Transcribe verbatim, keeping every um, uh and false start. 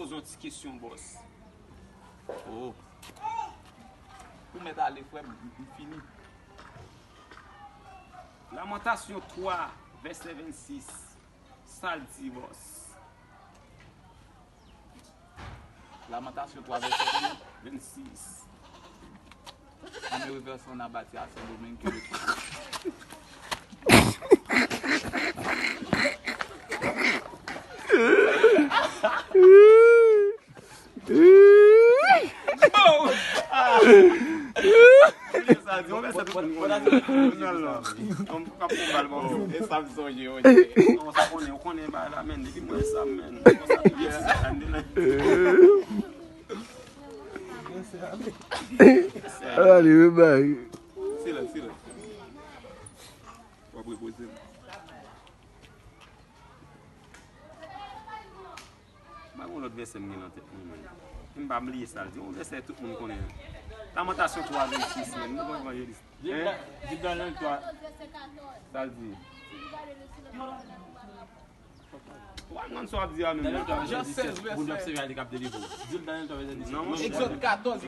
Yon ti kesyon, bòs. Oh. Ou mèt ale, frè m, m fini. Lamantasyon twa, vèsè vennsis. Sa l di, bòs? Lamantasyon twa, vèsè vennsis. Ame revèsan nan bati a Sendomeng ke le Allez, bye. Silans, silans. W ap repoze m. M pa gon lòt vèsè m gen nan tèt mwen, menn. M pa bliye sa l di. Yon vèsè tout moun konnen. Lamantasyon twa vennsis, menn. Nou konn evanjelis. Hein? Dib Daniel twa. Sa l di? Ou pa konn sa w ap di a menm. Daniel twa vèsè disèt. Moun yo ap seve a li k ap delivre w. Dib Daniel twa vèsè disèt. Non, monchè. Egzòd katòz.